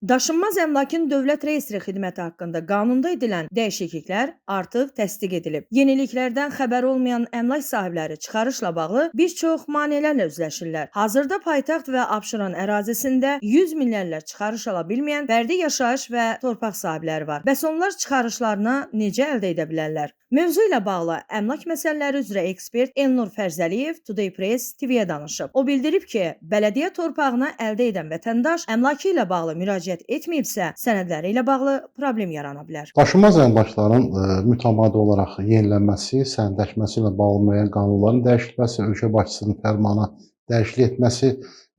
Daşınmaz əmlakın dövlət reyestri xidməti haqqında qanunda edilən dəyişikliklər artıq təsdiq edilib. Yeniliklərdən xəbəri olmayan əmlak sahibləri çıxarışla bağlı bir çox maneələrlə üzləşirlər. Hazırda paytaxt və Abşeron ərazisində 100 minlərlə çıxarış ala bilməyən fərdi yaşayış və torpaq sahibləri var. Bəs onlar çıxarışlarını necə əldə edə bilərlər? Mövzu ilə bağlı əmlak məsələləri üzrə ekspert Elnur Fərzəliyev Today Press TV-yə danışıb. O bildirib ki, bələdiyyə torpağını əldə edən vətəndaş əmlakı ilə bağlı müraciət etməyibsə, sənədləri ilə bağlı problem yarana bilər. Daşınmaz əmlakların mütəmadi olaraq yenilənməsi, sənədləşməsi ilə bağlı müəyyən qanunların dəyişdirilməsi, ölkə başçısının fərmana dəyişiklik etməsi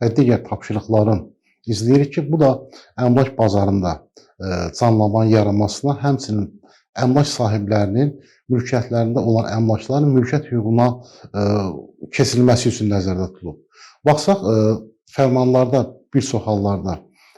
və digər tapşırıqların izləyirik ki, bu da əmlak bazarında canlanmanın yaranmasına, həmçinin əmlak sahiblərinin mülkiyyətlərində olan əmlakların mülkiyyət hüququna keçirilməsi üçün nəzərdə tutulub. Baxsaq, fərmanlarda bir çox hallarda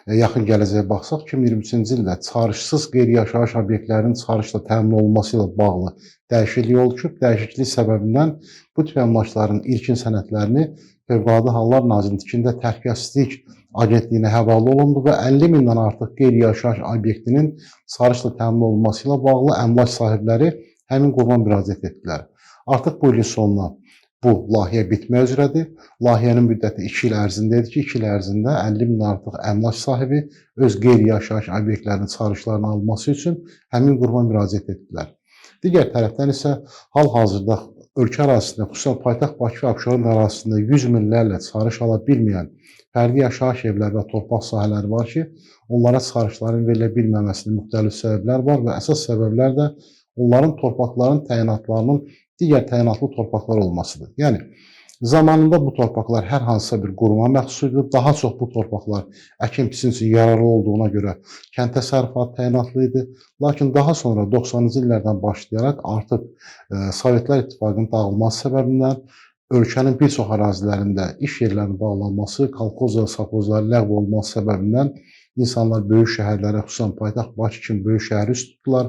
yaxın gələcəyə baxsaq, 2023-cü ildə çıxarışsız qeyri-yaşayış obyektlərinin çıxarışla təmin olunması ilə bağlı dəyişiklik olub. Dəyişiklik səbəbindən bu tip əmlakların ilkin sənədlərini Fövqəladə Hallar Nazirliyinin tikintidə təhlükəsizlik agentliyinə həvalə olundu və 50 mindən artıq qeyri-yaşayış obyektinin çıxarışla təmin olunması ilə bağlı əmlak sahibləri həmin quruma müraciət etdilər. Artıq bu ilin sonuna bu layihə bitmək üzrədir. Layihənin müddəti 2 il ərzində idi ki, 2 il ərzində 50 mindən artıq əmlak sahibi öz qeyri-yaşayış obyektlərinin çıxarışlarını alması üçün həmin quruma müraciət etdilər. Digər tərəfdən isə hal-hazırda ölkə ərazisində, xüsusən paytaxt Bakı və Abşeron ərazisində 100 minlərlə çıxarış ala bilməyən fərdi yaşayış evləri və torpaq sahələri var ki, onlara çıxarışların verilə bilməməsinin müxtəlif səbəblər var və əsas səbəblər də onların torpaqların təyinatlarının digər təyinatlı torpaqlar olmasıdır. Yəni zamanında bu torpaqlar hər hansısa bir quruma məxsus idi. Daha çox bu torpaqlar əkin biçin üçün yararlı olduğuna görə kənd təsərrüfatı təyinatlı idi. Lakin daha sonra 90-cı illərdən başlayaraq artıq Sovetlər İttifaqının dağılması səbəbindən ölkənin bir çox ərazilərində iş yerlərinin bağlanması, kolxoz və sovxozların ləğv olunması səbəbindən insanlar böyük şəhərlərə, xüsusən paytaxt Bakı kimi böyük şəhərə üz tutdular.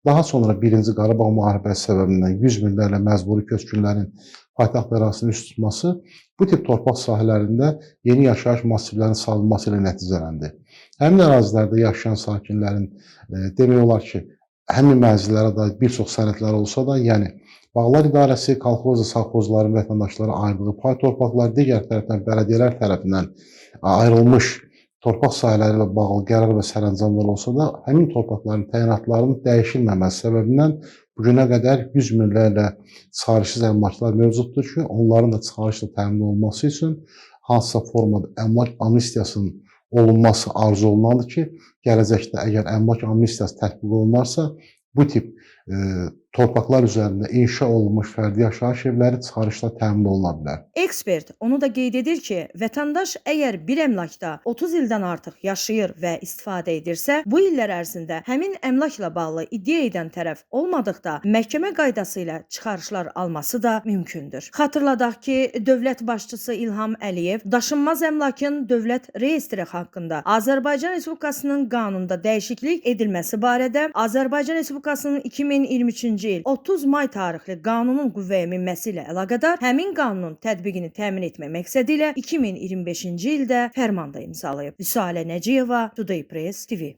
Daha sonra Birinci Qarabağ müharibəsi səbəbindən 100 minlərlə məcburi köçkünlərin paytaxt ərazisinin üz tutması bu tip torpaq sahələrində yeni yaşayış massivlərinin salınması ilə nəticələndi. Həmin ərazilərdə yaşayan sakinlərin demək olar ki, həmin mənzillərə dair bir çox sənədləri olsa da, yəni Bağlar İdarəsi, kolxoz və sovxozların vətəndaşlara ayırdığı pay torpaqlar, digər tərəfdən bələdiyyələr tərəfindən ayrılmış torpaq sahələri ilə bağlı qərar və sərəncamlar olsa da, həmin torpaqların təyinatlarının dəyişilməməsi səbəbindən bu günə qədər 100 minlərlə çıxarışsız əmlaklar mövcuddur ki, onların da çıxarışla təmin olunması üçün hansısa formada əmlak amnistiyasının olunması arzu olunandır ki, gələcəkdə əgər əmlak amnistiyası tətbiq olunarsa, bu tip torpaqlar üzərində inşa olunmuş fərdi yaşayış evləri çıxarışla təmin oluna bilər. Ekspert onu da qeyd edir ki, vətəndaş əgər bir əmlakda 30 ildən artıq yaşayır və istifadə edirsə, bu illər ərzində həmin əmlakla bağlı iddia edən tərəf olmadıqda məhkəmə qaydası ilə çıxarışlar alması da mümkündür. Xatırladaq ki, dövlət başçısı İlham Əliyev daşınmaz əmlakın dövlət reyestri haqqında Azərbaycan Respublikasının qanunda dəyişiklik edilməsi barədə Azərbaycan Respublikasının 2023-cü il 30 may tarixli qanunun qüvvəyə minməsi ilə əlaqədar həmin qanunun tətbiqini təmin etmək məqsədi ilə 2025-ci ildə fərman da imzalayıb. Vüsalə Nəciyeva, Today Press TV.